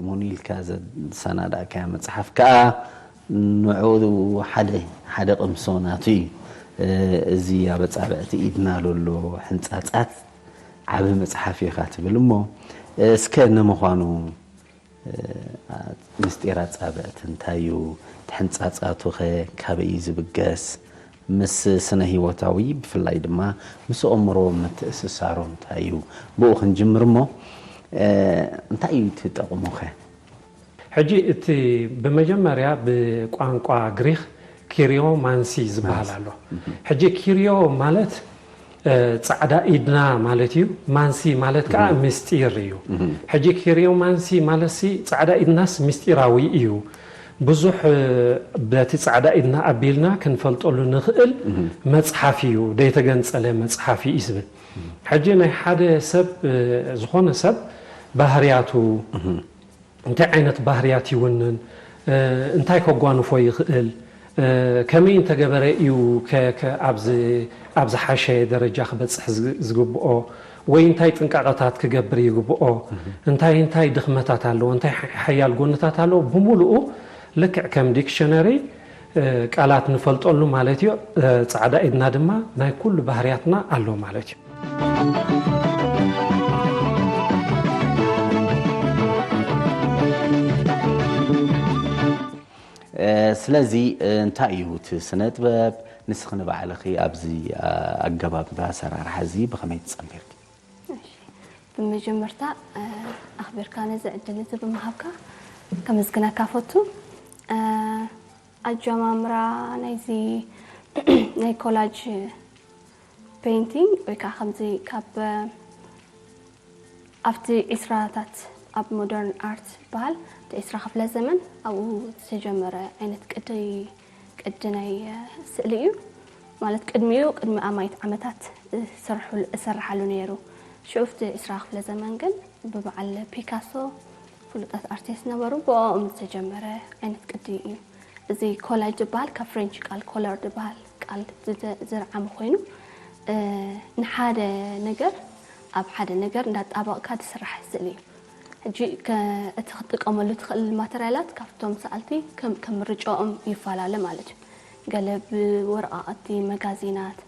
ሞን ኢልካ ዘሰናዳእካያ መጽሓፍ ከኣ ንዑ ሓደ ሓደ ቅምሶ ናቱ እዩ። እዚ ኣብ ኣጻብዕቲ ኢድና ለሎ ሕንጻጻት ዓቢ መጽሓፍ ኢኻ ትብል እሞ እስከ ንምዃኑ ምስጢር ኣጻብዕቲ እንታይ እዩ? ተሕንጻጻቱ ኸ ካበይ እዩ ዝብገስ? ምስ ስነ ህይወታዊ ብፍላይ ድማ ምስ ኣእምሮ ምትእስሳሩ እንታይ እዩ? ብኡ ክንጅምር እሞ እንታይ እዩ እቲ ጠቕሙ ኸ? ሕጂ እቲ ብመጀመርያ ብቋንቋ ግሪክ ኪሪዮ ማንሲ ዝበሃል ኣሎ። ሕጂ ኪሪዮ ማለት ጻዕዳ ኢድና ማለት እዩ። ማንሲ ማለት ከዓ ምስጢር እዩ። ሕጂ ኪሪዮ ማንሲ ማለት ሲ ጻዕዳ ኢድናስ ምስጢራዊ እዩ። ብዙሕ በቲ ጻዕዳ ኢድና ኣቢልና ክንፈልጠሉ ንኽእል መጽሓፍ እዩ። ደይተገንጸለ መጽሓፍ እዩ ዝብል። ሕጂ ናይ ሓደ ሰብ ዝኾነ ሰብ ባህርያቱ እንታይ ዓይነት ባህርያት ይውንን፣ እንታይ ከጓንፎ ይኽእል፣ ከመይ እንተገበረ እዩ ኣብ ዝሓሸ ደረጃ ክበፅሕ ዝግብኦ ወይ እንታይ ጥንቃቐታት ክገብር ይግብኦ፣ እንታይ እንታይ ድኽመታት ኣለዎ፣ እንታይ ሓያል ጎንታት ኣለዎ፣ ብምሉኡ ልክዕ ከም ዲክሽነሪ ቃላት ንፈልጠሉ ማለት እዩ። ፃዕዳ ኢድና ድማ ናይ ኩሉ ባህርያትና ኣሎ ማለት እዩ። ስለዚ እንታይ እዩ እቲ ስነ ጥበብ? ንስኺ ንባዕልኺ ኣብዚ ኣገባብ ኣሰራርሓ እዚ ብኸመይ ትጸንቢርኪ? ብመጀመርታ ኣኽቢርካ ነዚ ዕድል እዚ ብምሃብካ ከመስግነካ ፈቱ። ኣጀማምራ ናይዚ ናይ ኮላጅ ፔይንቲንግ ወይ ከዓ ከምዚ ካብ ኣብቲ ዒስራታት ኣብ ሞደርን ኣርት ዝበሃል እቲ ዒስራ ክፍለ ዘመን ኣብኡ ዝተጀመረ ዓይነት ቅዲ ቅዲ ናይ ስእሊ እዩ። ማለት ቅድሚኡ ቅድሚ ኣማኢት ዓመታት እሰርሐሉ ነይሩ። ሽዑ ኣብቲ ዒስራ ክፍለ ዘመን ግን ብበዓል ፒካሶ ፍሉጣት ኣርቲስት ነበሩ፣ ብኦም ዝተጀመረ ዓይነት ቅዲ እዩ። እዚ ኮላጅ ዝበሃል ካብ ፍሬንች ቃል ኮለር ዝበሃል ቃል ዝረዓመ ኮይኑ ንሓደ ነገር ኣብ ሓደ ነገር እንዳጣበቕካ ዝስራሕ ስእሊ እዩ። ሕጂ እቲ ክትጥቀመሉ ትኽእል ማተርያላት ካብቶም ሰኣልቲ ከም ምርጫኦም ይፈላለ ማለት እዩ። ገለ ብወረቓቕቲ፣ መጋዚናት፣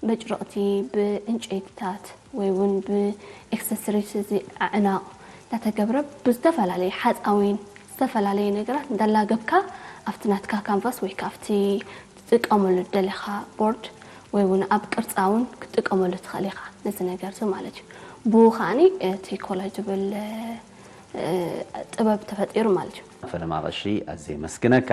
በጭርቕቲ፣ ብዕንጨይትታት ወይ እውን ብኤክሰሰሪስ እዚ ኣዕናቕ እንዳተገብረ ብዝተፈላለየ ሓፃዊን ዝተፈላለየ ነገራት እንዳላገብካ ኣብቲ ናትካ ካንቫስ ወይ ከዓ ኣብቲ ትጥቀመሉ ደለኻ ቦርድ ወይ እውን ኣብ ቅርፃ እውን ክትጥቀመሉ ትኽእል ኢኻ ነዚ ነገር እዚ ማለት እዩ። ብኡ ከዓኒ እቲ ኮላጅ ዝብል ጥበብ ተፈጢሩ ማለት እዩ። ፈለማ ቀሺ ኣዝየ የመስግነካ።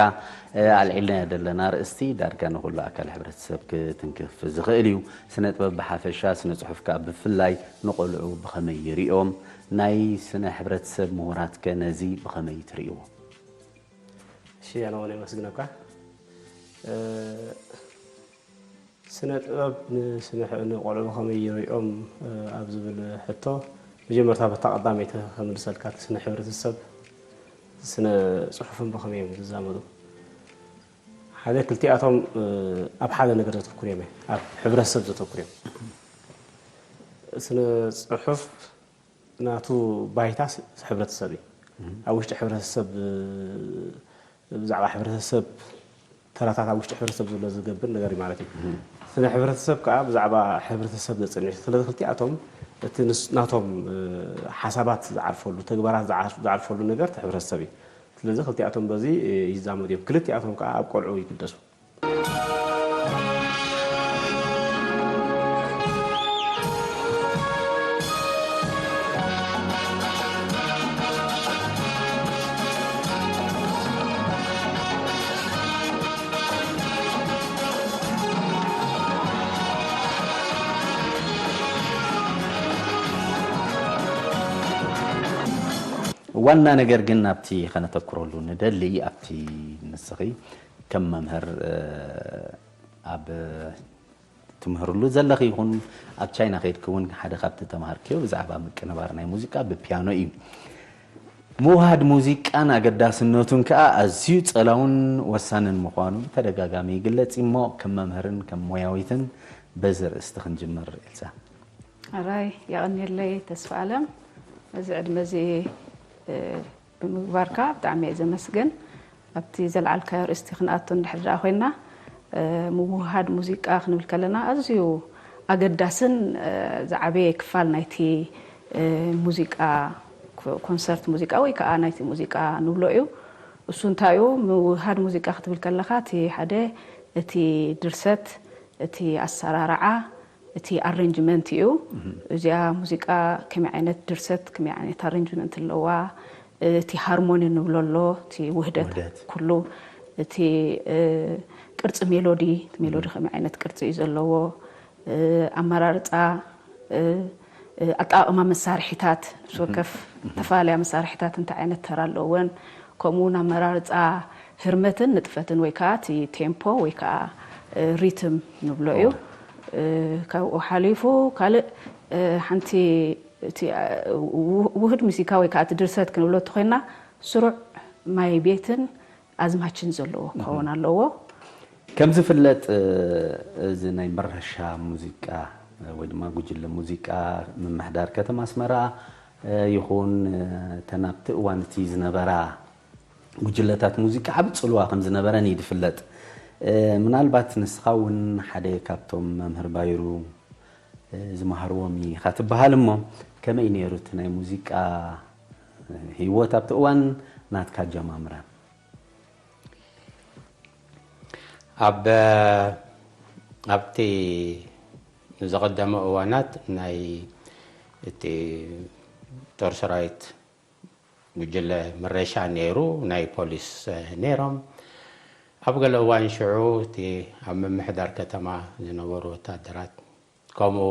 ኣልዒልናዮ ዘለና ኣርእስቲ ዳርጋ ንኹሉ ኣካል ሕብረተሰብ ክትንክፍ ዝኽእል እዩ። ስነ ጥበብ ብሓፈሻ ስነ ጽሑፍ ከኣ ብፍላይ ንቖልዑ ብኸመይ ይሪኦም? ናይ ስነ ሕብረተሰብ ምሁራትከ ነዚ ብኸመይ ትርእይዎ? እሺ ኣነ እውን የመስግነካ። ስነ ጥበብ ንስነ ንቆልዑ ከመይ ይሪኦም ኣብ ዝብል ሕቶ መጀመርታ በታ ቀዳመይቲ ከምልሰልካ እቲ ስነ ሕብረተሰብ ስነ ፅሑፍን ብኸመይ እዮም ዝዛመዱ? ሓደ ክልቲኣቶም ኣብ ሓደ ነገር ዘተኩር እዮም ኣብ ሕብረተሰብ ዘተኩር እዮም። ስነ ፅሑፍ ናቱ ባይታ ሕብረተሰብ እዩ። ኣብ ውሽጢ ሕብረተሰብ ብዛዕባ ሕብረተሰብ ተራታት ኣብ ውሽጢ ሕብረተሰብ ዘሎ ዝገብር ነገር እዩ ማለት እዩ። ስነ ሕብረተሰብ ከዓ ብዛዕባ ሕብረተሰብ ዘፅንዕ እዩ። ስለዚ ክልቲኣቶም እቲ ናቶም ሓሳባት ዝዓርፈሉ ተግባራት ዝዓርፈሉ ነገር እቲ ሕብረተሰብ እዩ። ስለዚ ክልቲኣቶም በዚ ይዛመዱ እዮም። ክልቲኣቶም ከዓ ኣብ ቆልዑ ይግደሱ። ዋና ነገር ግን ኣብቲ ከነተኩረሉ ንደሊ ኣብቲ ንስኺ ከም መምህር ኣብ ትምህርሉ ዘለኺ ይኹን ኣብ ቻይና ከይድኪ እውን ሓደ ካብቲ ተምሃርክዮ ብዛዕባ ምቅንባር ናይ ሙዚቃ ብፒያኖ እዩ። ምውሃድ ሙዚቃን ኣገዳስነቱን ከኣ ኣዝዩ ጸላውን ወሳንን ምዃኑ ብተደጋጋሚ ይግለጽ እሞ ከም መምህርን ከም ሞያዊትን በዚ ርእስቲ ክንጅምር ኤልሳ። ኣራይ የቐንየለይ ተስፋ ኣለም እዚ ዕድመ እዚ ምግባርካ ብጣዕሚ እየ ዘመስግን። ኣብቲ ዘልዓልካዮ ርእስቲ ክንኣቱ እንድሕር ደኣ ኮይና፣ ምውህሃድ ሙዚቃ ክንብል ከለና ኣዝዩ ኣገዳስን ዝዓበየ ክፋል ናይቲ ሙዚቃ፣ ኮንሰርት ሙዚቃ ወይ ከዓ ናይቲ ሙዚቃ ንብሎ እዩ። እሱ እንታይ እዩ? ምውህሃድ ሙዚቃ ክትብል ከለኻ እቲ ሓደ እቲ ድርሰት፣ እቲ ኣሰራርዓ፣ እቲ ኣሬንጅመንት እዩ። እዚኣ ሙዚቃ ከመይ ዓይነት ድርሰት፣ ከመይ ዓይነት ኣሬንጅመንት ኣለዋ፣ እቲ ሃርሞኒ ንብሎ ኣሎ፣ እቲ ውህደት ኩሉ፣ እቲ ቅርፂ ሜሎዲ፣ እቲ ሜሎዲ ከመይ ዓይነት ቅርፂ እዩ ዘለዎ፣ ኣመራርፃ፣ ኣጠቓቕማ መሳርሒታት፣ ነፍሲ ወከፍ ተፈላለያ መሳርሒታት እንታይ ዓይነት ተራ ኣለወን፣ ከምኡ እውን ኣመራርፃ ህርመትን ንጥፈትን ወይ ከዓ እቲ ቴምፖ ወይ ከዓ ሪትም ንብሎ እዩ። ካብኡ ሓሊፉ ካልእ ሓንቲ እቲ ውህድ ሙዚቃ ወይ ከዓ እቲ ድርሰት ክንብሎ እንተኮይና ስሩዕ ማይ ቤትን ኣዝማችን ዘለዎ ክኸውን ኣለዎ። ከም ዝፍለጥ እዚ ናይ መረሻ ሙዚቃ ወይ ድማ ጉጅለ ሙዚቃ ምምሕዳር ከተማ ኣስመራ ይኹን እተን ኣብቲ እዋን እቲ ዝነበራ ጉጅለታት ሙዚቃ ዓቢ ጽልዋ ከም ዝነበረን እዩ ዝፍለጥ። ምናልባት ንስኻ እውን ሓደ ካብቶም መምህር ባይሩ ዝመሃርዎም ኢኻ ትበሃል እሞ ከመይ ነይሩ እቲ ናይ ሙዚቃ ህይወት ኣብቲ እዋን ናትካ ኣጀማምራ? ኣብ ኣብቲ ዝቐደመ እዋናት ናይ እቲ ጦር ሰራዊት ጉጅለ መረሻ ነይሩ፣ ናይ ፖሊስ ነይሮም። ኣብ ገለ እዋን ሽዑ እቲ ኣብ ምምሕዳር ከተማ ዝነበሩ ወታደራት ከምኡ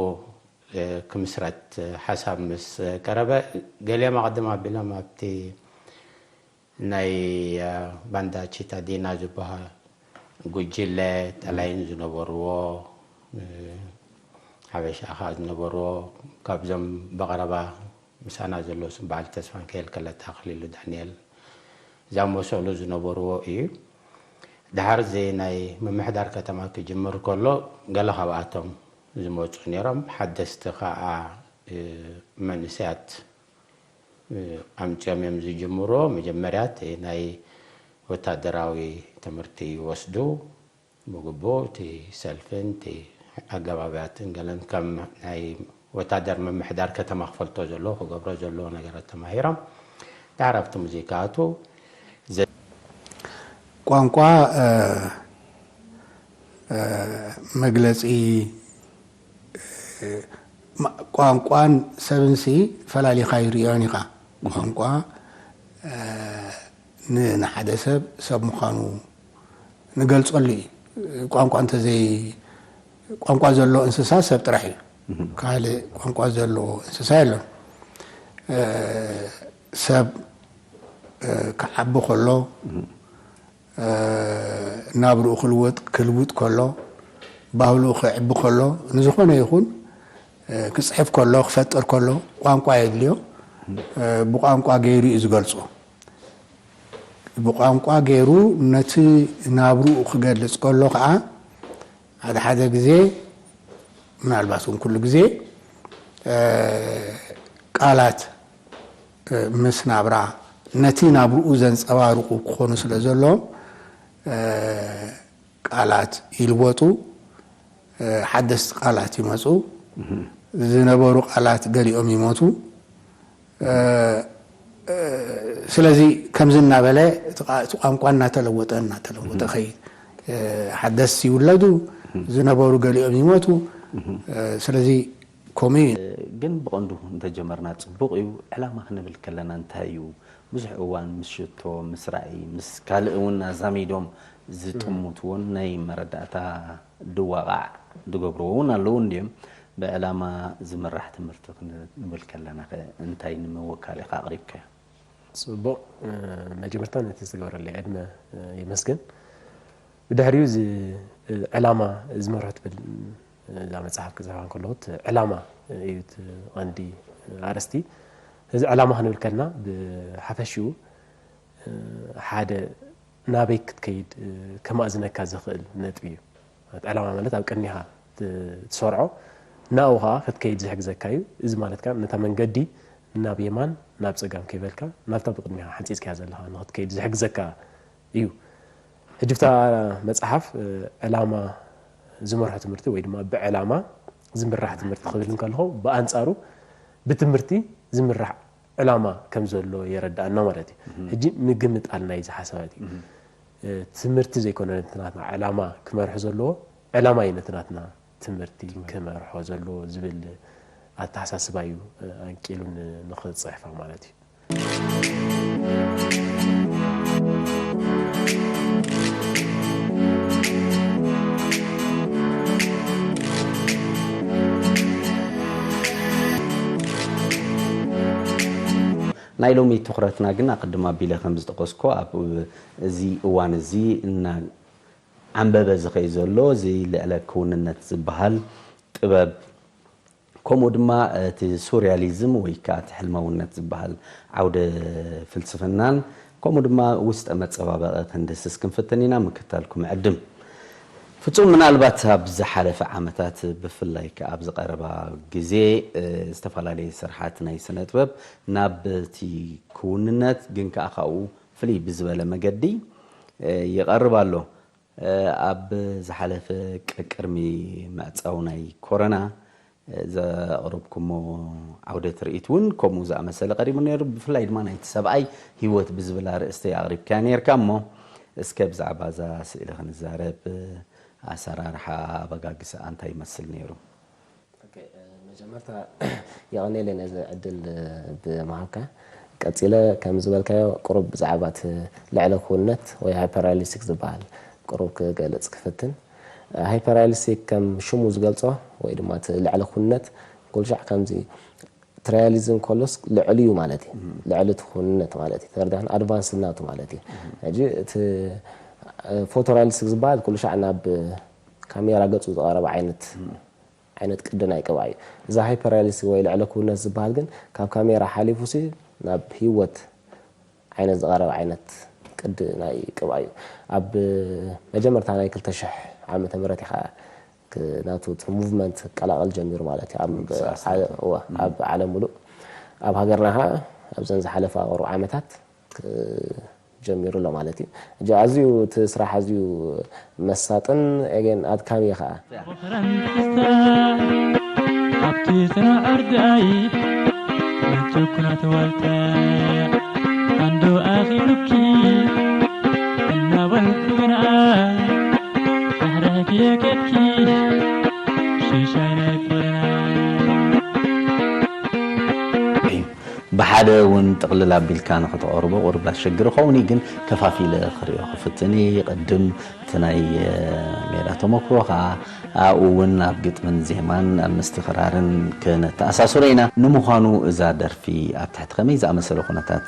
ክምስረት ሓሳብ ምስ ቀረበ ገሊኦም ኣቐድም ኣቢሎም ኣብቲ ናይ ባንዳ ቺታዲና ዝበሃል ጉጅለ ጠላይን ዝነበርዎ ሓበሻ ከዓ ዝነበርዎ ካብዞም ብቐረባ ምሳና ዘለዉ ስም በዓል ተስፋንከኤል ከለታ ኣኽሊሉ ዳንኤል ዝኣመሰሉ ዝነበርዎ እዩ። ድሓር እዚ ናይ ምምሕዳር ከተማ ክጅምር ከሎ ገለ ካብኣቶም ዝመፁ ነይሮም። ሓደስቲ ከዓ መንእሰያት ኣምፅኦም እዮም ዝጅምርዎ። መጀመርያ እቲ ናይ ወታደራዊ ትምህርቲ ይወስዱ ብግቡእ እቲ ሰልፍን እቲ ኣገባብያትን ገለን ከም ናይ ወታደር ምምሕዳር ከተማ ክፈልጦ ዘለዎ ክገብሮ ዘለዎ ነገራት ተማሂሮም ድሓር ኣብቲ ሙዚቃ ኣትዉ። ቋንቋ መግለፂ ቋንቋን ሰብንሲ ፈላሊኻ ይርእዮን ኢኻ። ቋንቋ ንሓደ ሰብ ሰብ ምዃኑ ንገልፀሉ እዩ። ቋንቋ እንተዘይ ቋንቋ ዘሎ እንስሳ ሰብ ጥራሕ እዩ። ካልእ ቋንቋ ዘለዎ እንስሳ የለን። ሰብ ክዓቢ ከሎ ናብርኡ ክልወጥ ክልውጥ ከሎ ባህሉ ክዕቢ ከሎ ንዝኾነ ይኹን ክፅሕፍ ከሎ ክፈጥር ከሎ ቋንቋ የድልዮ። ብቋንቋ ገይሩ እዩ ዝገልፆ። ብቋንቋ ገይሩ ነቲ ናብርኡ ክገልፅ ከሎ ከዓ ሓደ ሓደ ግዜ ምናልባት እውን ኩሉ ግዜ ቃላት ምስ ናብራ ነቲ ናብርኡ ዘንፀባርቑ ክኾኑ ስለ ዘለዎም ቃላት ይልወጡ፣ ሓደስቲ ቃላት ይመፁ፣ ዝነበሩ ቃላት ገሊኦም ይሞቱ። ስለዚ ከምዚ እናበለ እቲ ቋንቋ እናተለወጠ እናተለወጠ ኸይድ ሓደስቲ ይውለዱ፣ ዝነበሩ ገሊኦም ይሞቱ። ስለዚ ከምኡ እዩ። ግን ብቐንዱ እንተጀመርና ጽቡቕ እዩ። ዕላማ ክንብል ከለና እንታይ እዩ? ብዙሕ እዋን ምስ ሽቶ፣ ምስ ራእይ፣ ምስ ካልእ እውን ኣዛሚዶም ዝጥምትዎን ናይ መረዳእታ ድዋቓዕ ዝገብርዎ እውን ኣለዉ እንድዮም። ብዕላማ ዝምራሕ ትምህርቲ ክንብል ከለና እንታይ ንምውካል ኢኻ ኣቕሪብካዮ? ጽቡቕ መጀመርታ ነቲ ዝተገበረለይ ዕድመ የመስግን። ብድሕሪኡ እዚ ዕላማ ዝመርሖ ትብል እዛ መጽሓፍ ክጽሕፋ እንከለኹ እቲ ዕላማ እዩ እቲ ቐንዲ ኣርእስቲ። እዚ ዕላማ ክንብል ከለና ብሓፈሽኡ ሓደ ናበይ ክትከይድ ከማእዝነካ ዝኽእል ነጥቢ እዩ። ዕላማ ማለት ኣብ ቅድሚኻ ትሰርዖ ናብኡ ከዓ ክትከይድ ዝሕግዘካ እዩ። እዚ ማለት ከዓ ነታ መንገዲ ናብ የማን ናብ ጸጋም ከይበልካ ናብታ ብቕድሚኻ ሓንጺጽካያ ዘለኻ ንኽትከይድ ዝሕግዘካ እዩ። ሕጂ ብታ መጽሓፍ ዕላማ ዝመርሖ ትምህርቲ ወይ ድማ ብዕላማ ዝምራሕ ትምህርቲ ክብል እንከለኹ ብኣንጻሩ ብትምህርቲ ዝምራሕ ዕላማ ከም ዘሎ የረዳእና ማለት እዩ። ሕጂ ምግምጣል ናይዚ ሓሳባት እዩ። ትምህርቲ ዘይኮነ ነቲ ናትና ዕላማ ክመርሖ ዘለዎ ዕላማ እዩ ነቲ ናትና ትምህርቲ ክመርሖ ዘለዎ ዝብል ኣተሓሳስባ እዩ ኣንቂሉን ንኽጽሕፋ ማለት እዩ። ናይ ሎሚ ትኹረትና ግን ኣቐድም ኣቢለ ከም ዝጠቐስኮ ኣብ እዚ እዋን እዚ እና ዓንበበ ዝኸይ ዘሎ እዚ ልዕለ ክውንነት ዝበሃል ጥበብ ከምኡ ድማ እቲ ሱርያሊዝም ወይ ከዓ እቲ ሕልማውነት ዝበሃል ዓውደ ፍልስፍናን ከምኡ ድማ ውስጠ መፀባበቒ ክንድህስስ ክንፍትን ኢና። ምክታልኩም ዕድም። ፍጹም፣ ምናልባት ኣብ ዝሓለፈ ዓመታት ብፍላይ ከዓ ኣብ ዝቐረባ ግዜ ዝተፈላለዩ ስርሓት ናይ ስነ ጥበብ ናብ እቲ ክውንነት ግን ከዓ ካብኡ ፍልይ ብዝበለ መገዲ ይቐርብ ኣሎ። ኣብ ዝሓለፈ ቀቅድሚ ምዕጻው ናይ ኮረና ዘቕረብኩሞ ዓውደ ትርኢት እውን ከምኡ ዝኣመሰለ ቀሪቡ ነይሩ። ብፍላይ ድማ ናይቲ ሰብኣይ ህይወት ብዝብል ኣርእስቲ ኣቕሪብካያ ነይርካ እሞ እስከ ብዛዕባ እዛ ስእሊ ክንዛረብ። ኣሰራርሓ ኣበጋግስኣ እንታይ ይመስል ነይሩ? መጀመርታ የቐንየለይ ነዚ ዕድል ብምሃብካ። ቀጺለ ከም ዝበልካዮ ቁሩብ ብዛዕባ እቲ ልዕለ ክውንነት ወይ ሃይፐርሪያሊስቲክ ዝበሃል ቁሩብ ክገልጽ ክፍትን። ሃይፐርሪያሊስቲክ ከም ሽሙ ዝገልጾ ወይ ድማ እቲ ልዕለ ክውንነት ኩሉ ሻዕ ከምዚ እቲ ሪያሊዝም ከሎስ ልዕሊ እዩ ማለት እዩ። ልዕሊ እቲ ክውንነት ማለት እዩ። ተረዳእክን ኣድቫንስ ናቱ ማለት እዩ። ሕጂ እቲ ፎቶሪያሊስቲክ ዝበሃል ኩሉ ሻዕ ናብ ካሜራ ገጹ ዝቐረበ ዓይነት ዓይነት ቅዲ ናይ ቅብኣ እዩ። እዚ ሃይፐርሪያሊስቲክ ወይ ልዕለ ክውንነት ዝበሃል ግን ካብ ካሜራ ሓሊፉሲ ናብ ህይወት ዓይነት ዝቐረበ ዓይነት ቅዲ ናይ ቅብኣ እዩ። ኣብ መጀመርታ ናይ ክልተ ሽሕ ዓመተ ምህረት እዩ ከዓ ናቱ እቲ ሙቭመንት ክቀላቐል ጀሚሩ ማለት እዩ። ኣብ ዓለም ሙሉእ ኣብ ሃገርና ከዓ ኣብዘን ዝሓለፋ ቁሩብ ዓመታት ጀሚሩ ኣሎ ማለት እዩ። ሕጂ ኣዝዩ እቲ ስራሕ ኣዝዩ መሳጥን ኤጌን ኣድካሚ እዩ ከዓ። ኣብቲ ጽኑዕ ኣርዳኢት መቸኩናት ዋልታ ኣንዶ ኣኺሉኪ እናበልኩ ግና ዳሕዳሕኪ የቀድኪ ሽሻይ ናይ ፍቕርና። ብሓደ እውን ጥቕልል ኣቢልካ ንኽተቕርቦ ቁሩብ ኣሸግር ይኸውን እዩ፣ ግን ከፋፊለ ክሪኦ ክፍትን እየ። ቅድም እቲ ናይ ሜዳ ተመክሮኻ ኣብኡ እውን ኣብ ግጥምን ዜማን ኣብ ምስትኽራርን ክነተኣሳስሮ ኢና። ንምዃኑ እዛ ደርፊ ኣብ ትሕቲ ከመይ ዝኣመሰለ ኩነታት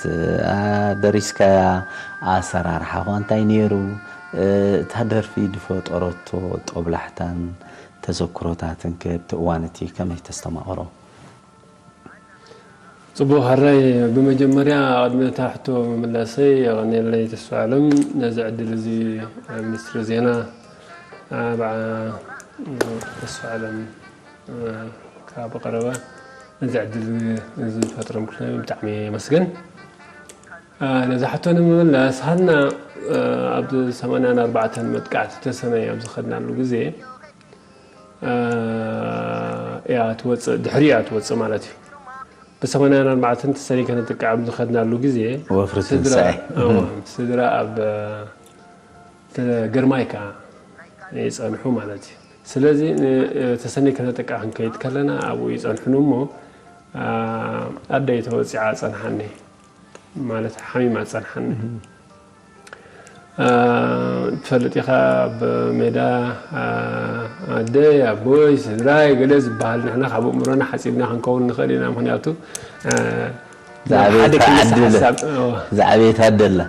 ደሪስካያ? ኣሰራርሓ ኸ እንታይ ነይሩ? እታ ደርፊ ዝፈጠረቶ ጦብላሕታን ተዘክሮታትን ከ ኣብቲ እዋን እቲ ከመይ ተስተማቕሮ? ጽቡቕ፣ ሕራይ። ብመጀመርያ ቅድሚ እታ ሕቶ ምምላሰይ የቐንየለይ ተስፋ ኣለም ነዚ ዕድል እዚ ሚኒስትሪ ዜና ተስፋ ኣለም ካብ ቀረባ ነዚ ዕድል ዝፈጥረም ብጣዕሚ የመስግን። ነዛ ሕቶ ንምምላስ ሃና ኣብ ሰማንያን ኣርባዕተን መጥቃዕቲ ተሰነይ ኣብ ዝኸድናሉ ግዜ እያ ትወፅእ፣ ድሕሪ እያ ትወፅእ ማለት እዩ። ብሰማንያን ኣርባዕተን ተሰኒካ ንጥቃዕ ኣብ ዝኸድናሉ ግዜ ወፍሪ ትንሳኤ ስድራ ኣብ ግርማይ ከዓ ይፀንሑ ማለት እዩ። ስለዚ ተሰኒካ ንጥቃዕ ክንከይድ ከለና ኣብኡ ይፀንሑን እሞ ኣደይ ተወፂዓ ፀንሓኒ ማለት ሓሚማ ፀንሓኒ። ትፈልጥ ኢኻ ኣብ ሜዳ ኣደይ ኣቦይ ስድራይ ገለ ዝበሃል ንሕና ካብ ኣእምሮና ሓፂብና ክንከውን ንኽእል ኢና። ምክንያቱ ዝዓበየት ኣደ ኣላ።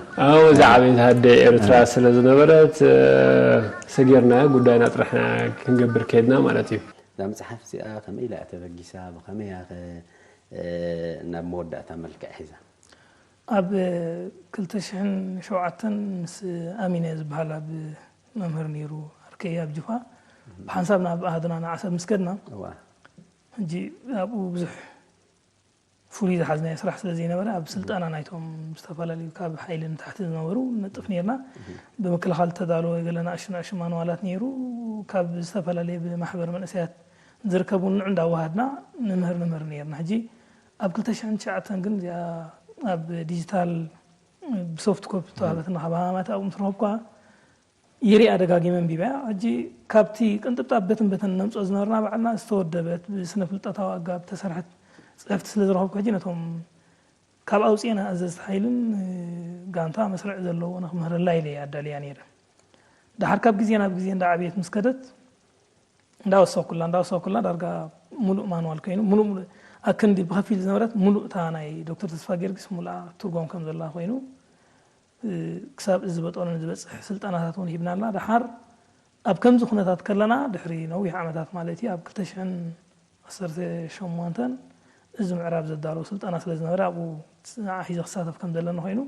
ዝዓበየት ኣደ ኤርትራ ስለ ዝነበረት ሰጊርና ጉዳይና ጥራሕና ክንገብር ከይድና ማለት እዩ። እዛ መፅሓፍ እዚኣ ከመይ ኢላ እያ ተበጊሳ? ብኸመይ እያ ኸ ናብ መወዳእታ መልክዕ ሒዛ? ኣብ ክልተ ሽሕን ሸውዓተን ምስ ኣሚነ ዝበሃል ኣብ መምህር ነይሩ ኣርከይ ኣብ ጅፋ ብሓንሳብ ናብ ኣሃዱና ንዓሰብ ምስ ከድና ሕጂ ኣብኡ ብዙሕ ፍሉይ ዝሓዝናዮ ስራሕ ስለ ዘይነበረ ኣብ ስልጠና ናይቶም ዝተፈላለዩ ካብ ሓይሊ ንታሕቲ ዝነበሩ ንነጥፍ ነርና። ብምክልኻል ዝተዳለወ ገለ ናእሹ ናእሹ ማንዋላት ነይሩ። ካብ ዝተፈላለየ ብማሕበር መንእሰያት ዝርከቡ ንዑ እንዳወሃድና ንምህር ንምህር ነርና። ሕጂ ኣብ ክልተ ሽሕን ትሽዓተን ግን እዚኣ ኣብ ዲጂታል ብሶፍት ኮፒ ተዋህበትና ካብ ሃማማት ኣብኡ ምስ ረኸብኳ ይሪኣ ደጋጊመ ኣንቢበያ። ሕጂ ካብቲ ቅንጥብጣብ በትን በተን ነምፅኦ ዝነበርና ባዕልና ዝተወደበት ብስነ ፍልጠታዊ ኣገባብ ተሰርሐት ፅሕፍቲ ስለ ዝረኸብኩ ሕጂ ነቶም ካብ ኣውፅኤና ኣዘዝቲ ሓይልን ጋንታ መስርዕ ዘለዎ ንክምህረላ ኢለ ኣዳልያ ነይረ። ድሓር ካብ ግዜ ናብ ግዜ እንዳ ዓብየት ምስ ከደት እንዳወሰኩላ እንዳወሰኩላ ዳርጋ ሙሉእ ማንዋል ኮይኑ ሙሉእ ሙሉእ ኣክንዲ ብኸፊል ዝነበረት ሙሉእ እታ ናይ ዶክተር ተስፋ ጊዮርጊስ ሙሉኣ ትርጎም ከም ዘላ ኮይኑ ክሳብ እዚ በጦንን ዝበፅሕ ስልጠናታት እውን ሂብናላ። ድሓር ኣብ ከምዚ ኩነታት ከለና ድሕሪ ነዊሕ ዓመታት ማለት እዩ ኣብ ክልተ ሽሕን ዓሰርተ ሸሞንተን እዚ ምዕራብ ዘዳለዎ ስልጠና ስለ ዝነበረ ኣብኡ ንዓ ሒዘ ክሳተፍ ከም ዘለኒ ኮይኑ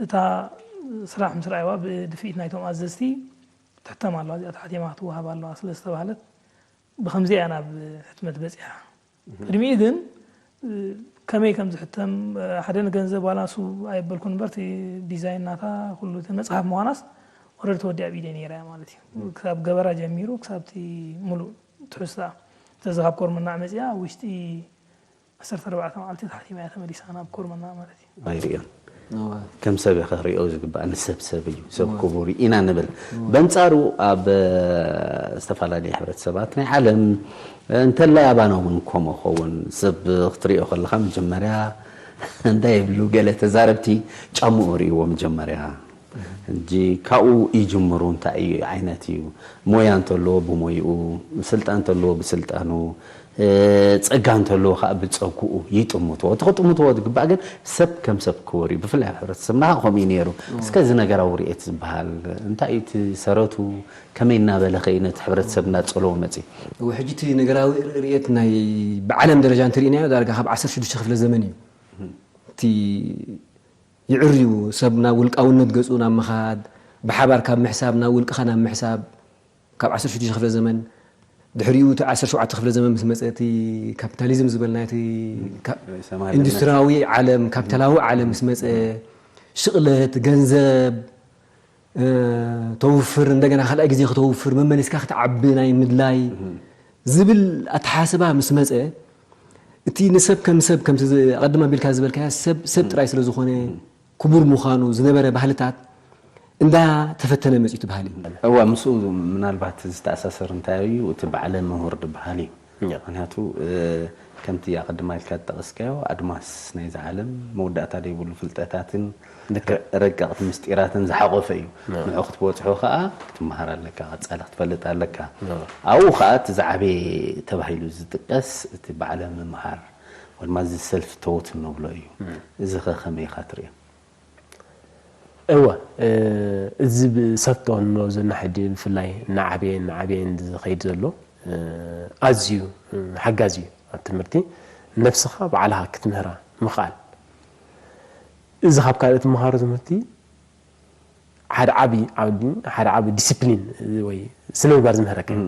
እታ ስራሕ ምስ ረኣይዋ ብድፍኢት ናይቶም ኣዘዝቲ ትሕተም ኣለዋ እዚኣ ተሓቲማ ክትወሃብ ኣለዋ ስለ ዝተባህለት ብከምዚ እያ ናብ ሕትመት በፂሓ። ቅድሚኡ ግን ከመይ ከም ዝሕተም ሓደ ንገንዘብ ዋላ ንሱ ኣየበልኩን እምበር እቲ ዲዛይን ናታ ኩሉ እቲ መፅሓፍ ምዃናስ ወረድ ተወዲኣ ብኢደይ ነይራ እያ ማለት እዩ። ክሳብ ገበራ ጀሚሩ ክሳብ እቲ ሙሉእ ትሕዝታ ተዚ ካብ ኮርመናዕ መፂኣ ኣብ ውሽጢ ዓሰርተ ኣርባዕተ መዓልቲ ተሓቲማ እያ ተመሊሳ ናብ ኮርመናዕ ማለት እዩ። ኣይርእዮን። ከም ሰብ ኢኻ ክርእዮ ዝግባእ ንሰብ ሰብ እዩ ሰብ ክቡር ኢና ንብል። በንጻሩ ኣብ ዝተፈላለየ ሕብረተሰባት ናይ ዓለም እንተላይ ኣባና እውን ከምኡ ኸውን ሰብ ክትርእዮ ከለኻ መጀመርያ እንታይ ይብሉ ገለ ተዛረብቲ ጫምኡ ርእይዎ መጀመርያ እንጂ ካብኡ ይጅምሩ እንታይ እዩ ዓይነት እዩ ሞያ እንተለዎ ብሞይኡ ስልጣን እንተለዎ ብስልጣኑ ጸጋ እንተለዎ ከዓ ብጸግኡ ይጥምትዎ እቲ ክጥምትዎ ዝግባእ ግን ሰብ ከም ሰብ ክቡር እዩ ብፍላይ ኣብ ሕብረተሰብና ከዓ ከምኡ እዩ ነይሩ እስከ እዚ ነገራዊ ርኤት ዝበሃል እንታይ እዩ እቲ ሰረቱ ከመይ እናበለ ከ እዩ ነቲ ሕብረተሰብ እናጸለዎ መጺኡ ሕጂ እቲ ነገራዊ ርኤት ናይ ብዓለም ደረጃ እንተሪእናዮ ዳርጋ ካብ ዓሰርተ ሽዱሽተ ክፍለ ዘመን እዩ እቲ ይዕርዩ ሰብ ናብ ውልቃውነት ገጹ ናብ ምኻድ ብሓባር ካብ ምሕሳብ ናብ ውልቅኻ ናብ ምሕሳብ ካብ ዓሰርተ ሽዱሽተ ክፍለ ዘመን ድሕሪኡ እቲ ዓሰርተ ሸውዓተ ክፍለ ዘመን ምስ መፀ እቲ ካፒታሊዝም ዝበልናዮ እቲ ኢንዱስትሪያዊ ዓለም ካፒታላዊ ዓለም ምስ መፀ ሽቕለት ገንዘብ ተውፍር እንደገና ካልኣይ ግዜ ከተውፍር መመሊስካ ክትዓቢ ናይ ምድላይ ዝብል ኣተሓስባ ምስ መፀ እቲ ንሰብ ከም ሰብ ከምቲ ኣቐድም ኣቢልካ ዝበልካዮ ሰብ ሰብ ጥራይ ስለ ዝኾነ ክቡር ምዃኑ ዝነበረ ባህልታት እንዳ ተፈተነ መፅዩ እቲ ባህሊ። እዋ ምስኡ ምናልባት ዝተኣሳሰር እንታይ እዩ እቲ በዓለ ምሁር ዝበሃል እዩ። ምክንያቱ ከምቲ ኣቐድማ ኢልካ ዝጠቐስካዮ ኣድማስ ናይዚ ዓለም መወዳእታ ዘይብሉ ፍልጠታትን ረቀቕቲ ምስጢራትን ዝሓቖፈ እዩ። ንዑ ክትበፅሖ ከዓ ክትመሃር ኣለካ፣ ቀፃሊ ክትፈልጥ ኣለካ። ኣብኡ ከዓ እቲ ዝዓበየ ተባሂሉ ዝጥቀስ እቲ ባዕለ ምምሃር ወድማ እዚ ሰልፍ ተውት እንብሎ እዩ። እዚ ኸ ከመይ ኢኻ ትርእዮ? እወ፣ እዚ ብሰፍቶ እንብሎ ዘለና ሕጂ ብፍላይ እናዓበየ እናዓበየ ዝኸይድ ዘሎ ኣዝዩ ሓጋዚ እዩ ኣብ ትምህርቲ። ነብስኻ ባዕልኻ ክትምህራ ምኽኣል። እዚ ካብ ካልእ ትምሃሮ ትምህርቲ ሓደ ዓቢ ዓውዲ ሓደ ዓቢ ዲሲፕሊን ወይ ስነ ምግባር ዝምህረካ እዩ።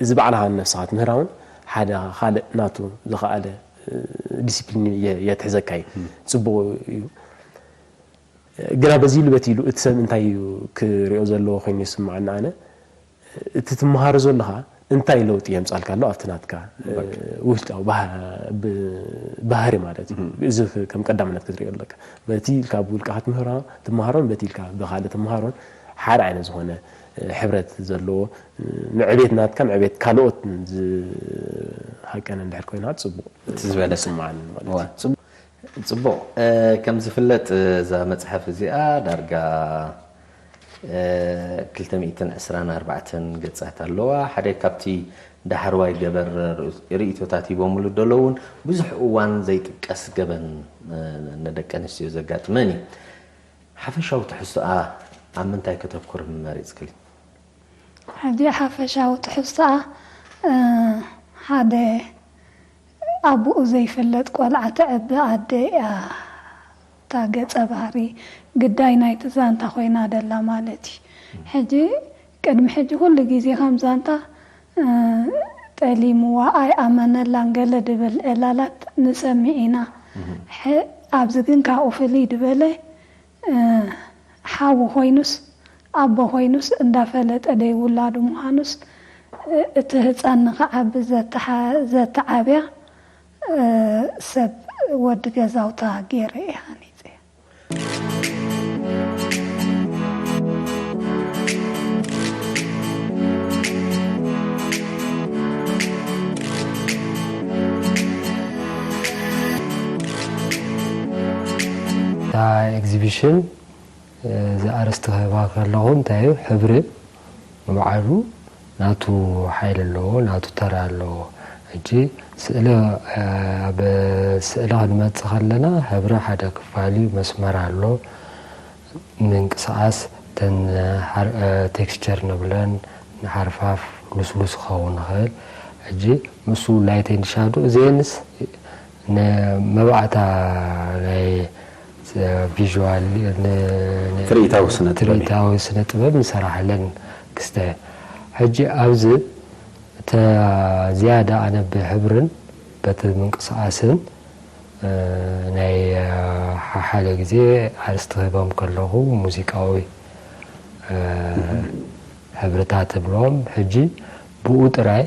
እዚ ባዕልኻ ንነብስኻ ትምህራ እውን ሓደ ካልእ ናቱ ዝኸኣለ ዲሲፕሊን የትሕዘካ እዩ። ጽቡቕ እዩ። ግና በዚ ኢሉ በቲ ኢሉ እቲ ሰብ እንታይ እዩ ክሪኦ ዘለዎ ኮይኑ ይስምዓኒ ኣነ እቲ ትመሃሮ ዘለኻ እንታይ ለውጢ የምጻልካ ኣሎ ኣብቲ ናትካ ውሽጣዊ ባህሪ ማለት እዩ። እዚ ከም ቀዳምነት ክትሪኦ ኣለካ። በቲ ኢልካ ብውልቅኻ ትምህሮ ትመሃሮን በቲ ኢልካ ብኻልእ ትመሃሮን ሓደ ዓይነት ዝኾነ ሕብረት ዘለዎ ንዕቤት ናትካን ዕቤት ካልኦት ዝሃቀነ እንድሕር ኮይና ጽቡቕ እቲ ዝበለ ስምዓኒ ማለት እዩ። ጽቡቕ ከም ዝፍለጥ እዛ መጽሓፍ እዚኣ ዳርጋ ክልተ ሚእትን ዕስራን ኣርባዕተን ገጻት ኣለዋ። ሓደ ካብቲ ዳሕረዋይ ገበር ርእይቶታት ሂቦምሉ ዘለዉ እውን ብዙሕ እዋን ዘይጥቀስ ገበን ንደቂ ኣንስትዮ ዘጋጥመን እዩ። ሓፈሻዊ ትሕዝቶኣ ኣብ ምንታይ ከተኩር መሪጽክሊ? ሕጂ ሓፈሻዊ ትሕዝቶኣ ሓደ ኣቡኡ ዘይፍለጥ ቆልዓ ተዕቢ ኣደ እያ እታ ገፀ ባህሪ ግዳይ ናይቲ ዛንታ ኮይና ደላ ማለት እዩ። ሕጂ ቅድሚ ሕጂ ኩሉ ግዜ ከም ዛንታ ጠሊምዋ ኣይኣመነላን ገለ ድብል ዕላላት ንሰምዕ ኢና። ሕእ ኣብዚ ግን ካብኡ ፍልይ ድበለ ሓው ኮይኑስ ኣቦ ኮይኑስ እንዳፈለጠ ደይ ውላዱ ምዃኑስ እቲ ህፃን ንኽዓቢ ዘተዓብያ ሰብ ወዲ ገዛውታ ገይረ እየ ሃኒፀ። እታ ኤግዚቢሽን እዚ ኣርእስቲ ክህባ ከለኹ እንታይ እዩ ሕብሪ ንባዕሉ ናቱ ሓይሊ ኣለዎ፣ ናቱ ተራ ኣለዎ። ሕጂ ስእሊ ኣብ ስእሊ ክንመጽእ ከለና ሕብሪ ሓደ ክፋል እዩ፣ መስመር ኣሎ፣ ምንቅስቓስ እተን ቴክስቸር ንብለን ንሓርፋፍ ልስሉስ ክኸውን ይኽእል። ሕጂ ምስኡ ላይት ኤንድ ሻዶ እዚአንስ ንመባእታ ናይ ቪዥዋል ትርኢታዊ ስነ ጥበብ ትርኢታዊ ስነ ጥበብ ንሰራሓለን ክስተ ሕጂ ኣብዚ እተ ዝያዳ ኣነ ብሕብርን በቲ ምንቅስቃስን ናይ ሓሓደ ግዜ ኣርስቲ ክህቦም ከለኹ ሙዚቃዊ ሕብርታት እብሎም ሕጂ ብኡ ጥራይ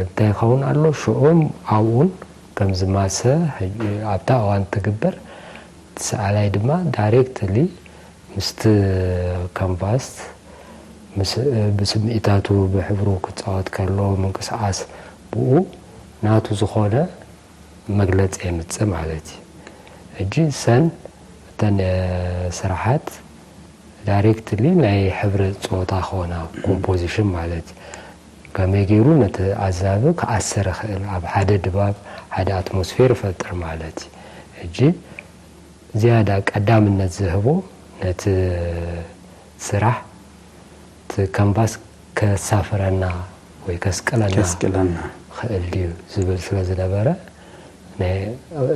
እንታይ ይኸውን ኣሎ ሽኡን ኣብኡን ከም ዝማሰ ኣብታ እዋን ትግበር እቲ ሰኣላይ ድማ ዳይሬክትሊ ምስቲ ካንቫስ ብስምዒታቱ ብሕብሩ ክፃወት ከሎ ምንቅስቃስ ብኡ ናቱ ዝኾነ መግለፂ የምፅእ ማለት እዩ። ሕጂ ሰን እተን ስራሓት ዳይሬክትሊ ናይ ሕብሪ ፆታ ክኾና ኮምፖዚሽን ማለት እዩ። ከመይ ገይሩ ነቲ ኣዛቢ ክኣስር ይኽእል ኣብ ሓደ ድባብ ሓደ ኣትሞስፌር ይፈጥር ማለት እዩ። ሕጂ ዝያዳ ቀዳምነት ዝህቦ ነቲ ስራሕ እቲ ካንቫስ ከሳፍረና ወይ ከስቅለና ከስቅለና ክእል ድዩ ዝብል ስለ ዝነበረ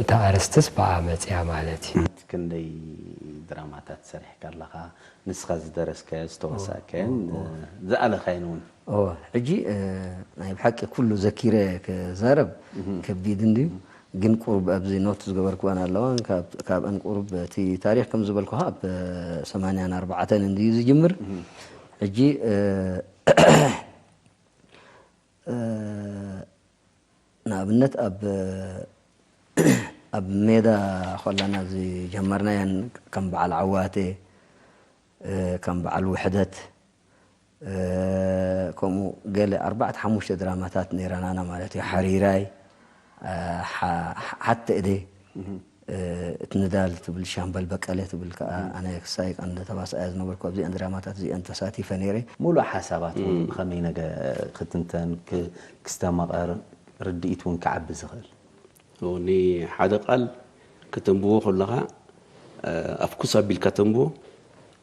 እታ ኣረስትስ ብኣ መፅያ ማለት እዩ። ክንደይ ድራማታት ሰሪሕካ ኣለኻ ንስኻ ዝደረስካዮ ዝተዋሳእካዮን ዝኣለኻዮን እውን እወ ሕጂ ናይ ብሓቂ ኩሉ ዘኪረ ክዛረብ ከቢድ እንድዩ ግን ቁሩብ ኣብዚ ኖት ዝገበርክወን ኣለዋ ካብኣን ቁሩብ እቲ ታሪክ ከም ዝበልኩኻ ኣብ ሰማንያን ኣርባዕተን እንድዩ ዝጅምር ሕጂ ንኣብነት ኣብ ኣብ ሜዳ ኮለና ዝጀመርናየን ከም በዓል ዓዋቴ ከም በዓል ውሕደት ከምኡ ገለ ኣርባዕተ ሓሙሽተ ድራማታት ነይረናና ማለት እዩ። ሓሪራይ፣ ሓተ እደ፣ እቲ ንዳል ትብል ሻምበል በቀለ ትብል ከዓ ኣነ ክሳይ ቀንዲ ተዋሳኣያ ዝነበርኩ ኣብዚአን ድራማታት እዚአን ተሳቲፈ ነይረ። ሙሉእ ሓሳባት እውን ብኸመይ ነገ ክትንተን፣ ክስተማቐር፣ ርድኢት እውን ክዓቢ ዝኽእል? ንሓደ ቃል ከተንብቦ ከለኻ ኣፍኩስ ኣቢልካ ተንብቦ፣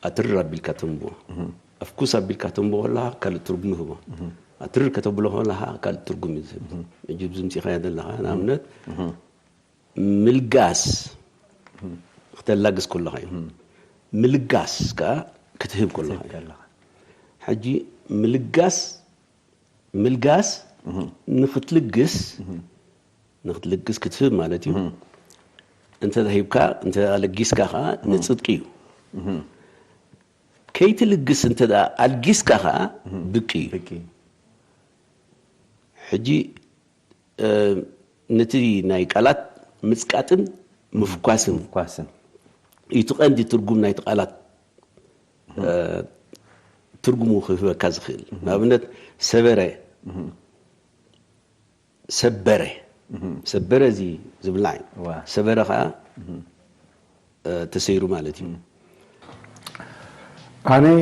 ኣትርር ኣቢልካ ተንብቦ። ኣፍኩስ ኣቢልካ ተንብቦ ከለኻ ካልእ ትርጉም ይህቦ። ኣትርር ከተብሎ ከለኻ ካልእ ትርጉም እዩ ዝህብ። ሕጂ ኣብዚ ምፂኻዮ ዘለኻ ንኣብነት ምልጋስ ክተላግስ ከለኻ እዩ። ምልጋስ ከዓ ክትህብ ከለኻ እዩ። ሕጂ ምልጋስ ምልጋስ ንክትልግስ ንክትልግስ ክትህብ ማለት እዩ። እንተ ሂብካ እንተ ለጊስካ ከዓ ንፅድቂ እዩ። ከይትልግስ እንተ ኣልጊስካ ከዓ ብቂ እዩ። ሕጂ ነቲ ናይ ቃላት ምፅቃጥን ምፍኳስን ምፍኳስን እዩ እቲ ቀንዲ ትርጉም ናይቲ ቃላት ትርጉሙ ክህበካ ዝኽእል ንኣብነት ሰበረ ሰበረ ሰበረ እዚ ዝብላዕ ሰበረ ከዓ ተሰይሩ ማለት እዩ። ኣነይ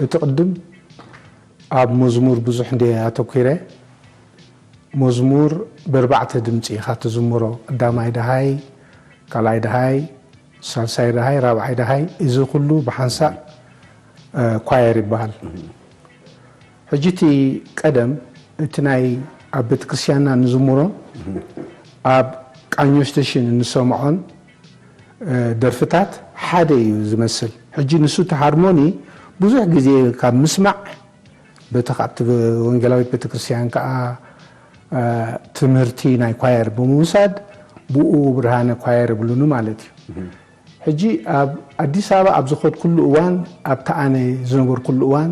እቲ ቅድም ኣብ መዝሙር ብዙሕ እንደ ኣተኩረ መዝሙር በርባዕተ ድምፂ ኢኻ ትዝምሮ ቀዳማይ ደሃይ ካልኣይ ደሃይ ሳልሳይ ደሃይ ራብዓይ ደሃይ እዚ ኩሉ ብሓንሳእ ኳየር ይበሃል። ሕጂ እቲ ቀደም እቲ ናይ ኣብ ቤተክርስትያንና ንዝምሮ ኣብ ቃኞ ስቴሽን እንሰምዖን ደርፍታት ሓደ እዩ ዝመስል። ሕጂ ንሱ እቲ ሃርሞኒ ብዙሕ ግዜ ካብ ምስማዕ በቲ ካብቲ ወንጌላዊት ቤተክርስትያን ከዓ ትምህርቲ ናይ ኳየር ብምውሳድ ብኡ ብርሃነ ኳየር ይብሉኒ ማለት እዩ። ሕጂ ኣብ ኣዲስ ኣበባ ኣብ ዝኸድኩሉ እዋን ኣብቲ ኣነ ዝነበርኩሉ እዋን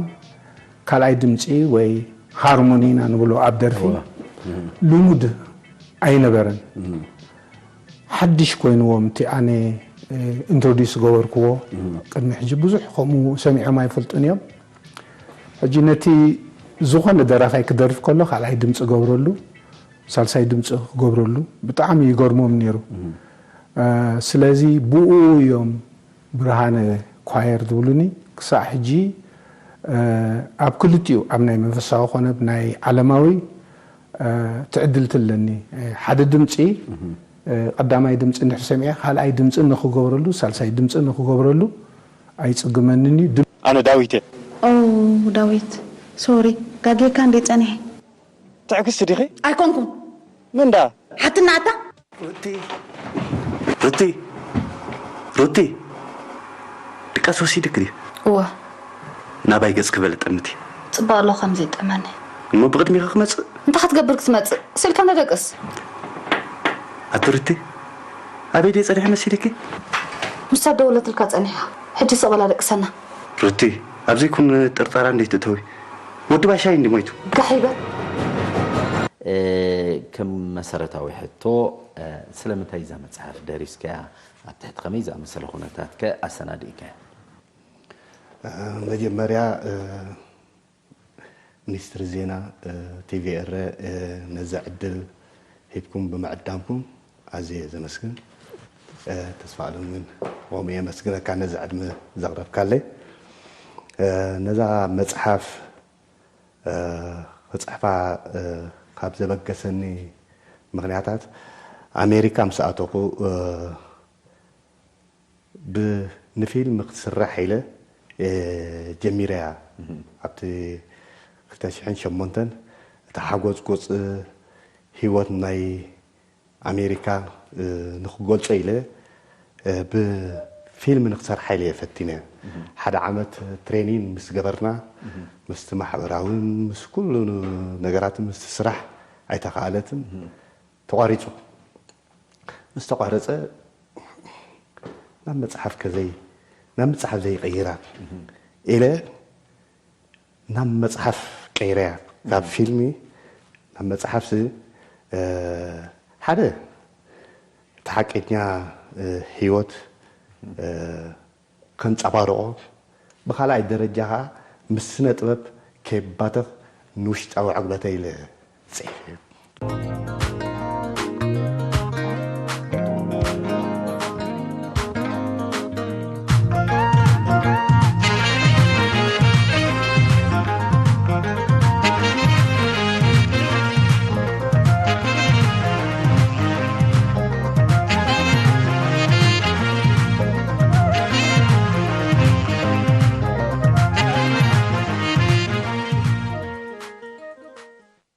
ካልኣይ ድምፂ ወይ ሃርሞኒ ኢና ንብሎ ኣብ ደርፊ ልሙድ ኣይነበረን። ሓድሽ ኮይንዎም እቲ ኣነ ኢንትሮዲስ ዝገበርክዎ። ቅድሚ ሕጂ ብዙሕ ከምኡ ሰሚዖም ኣይፈልጡን እዮም። ሕጂ ነቲ ዝኾነ ደራፋይ ክደርፍ ከሎ ካልኣይ ድምፂ ገብረሉ፣ ሳልሳይ ድምፂ ክገብረሉ ብጣዕሚ ይገርሞም ነይሩ። ስለዚ ብኡ እዮም ብርሃነ ኳየር ዝብሉኒ። ክሳዕ ሕጂ ኣብ ክልቲኡ ኣብ ናይ መንፈሳዊ ኮነ ናይ ዓለማዊ ትዕድልቲ ኣለኒ። ሓደ ድምፂ ቀዳማይ ድምፂ እንድሕር ሰሚዐ ካልኣይ ድምፂ ንክገብረሉ ሳልሳይ ድምፂ ንክገብረሉ ኣይፅግመንን እዩ። ኣነ ዳዊት እየ። ኦ ዳዊት ሶሪ ጋጌካ እንዴ ጸኒሐ። ትዕግስቲ ዲኺ? ኣይኮንኩን ምንዳ? ሓትና ኣታ ሩቲ ሩቲ ሩቲ ድቃስ ወሲድክ ድዩ? እወ ናባይ ገጽ ክበለ ጠምቲ ጽባእ ኣሎ ከም ዘይጠመኒ እሞ ብቕድሚኻ ክመጽእ እንታይ ክትገብር ክትመጽእ ስልካ ነደቅስ ኣቲ ሩቲ ኣበይ ድየ ጸኒሐ መሲልኪ? ምሳ ደወለትልካ ጸኒሓ ሕጂ ስቕ በላ ደቅሰና ሩቲ ኣብ ዘይኩን ጥርጠራ እንዴት እተዊ ወዲ ባሻይ እንዲ ሞይቱ ጋሕ ይበል ከም መሰረታዊ ሕቶ ስለምንታይ እዛ መፅሓፍ ደሪስካያ ኣብ ትሕቲ ከመይ ዝኣመሰለ ኩነታት ከ ኣሰናዲእካያ መጀመርያ ሚኒስትሪ ዜና ቲቪ ኤረ ነዚ ዕድል ሂብኩም ብምዕዳምኩም ኣዝየ ዘመስግን ተስፋ ኣለም ግን ከምኡ የመስግነካ ነዚ ዕድመ ዘቕረብካለይ ነዛ መፅሓፍ ክፅሕፋ ካብ ዘበገሰኒ ምኽንያታት ኣሜሪካ ምስ ኣተኹ ንፊልም ክትስራሕ ኢለ ጀሚረያ ኣብቲ ክልተ ሽሕን ሸሞንተን እቲ ሓጎፅጎፅ ህይወት ናይ ኣሜሪካ ንክገልፆ ኢለ ብፊልም ንክሰርሓ ኢለ ፈቲነ ሓደ ዓመት ትሬኒን ምስ ገበርና ምስቲ ማሕበራውን ምስ ኩሉ ነገራት ምስቲ ስራሕ ኣይተኻኣለትን ተቋሪፁ ምስ ተቋረፀ ናብ መፅሓፍ ከዘይ ናብ መፅሓፍ ዘይቀይራ ኢለ ናብ መፅሓፍ ቀይረያ ካብ ፊልሚ ናብ መፅሓፍ ሲ ሓደ እቲ ሓቀኛ ህይወት ከንፀባርቆ ብካልኣይ ደረጃ ከዓ ምስ ስነ ጥበብ ከይባተኽ ንውሽጣዊ ዕግበተ ኢለ ፅሒፈ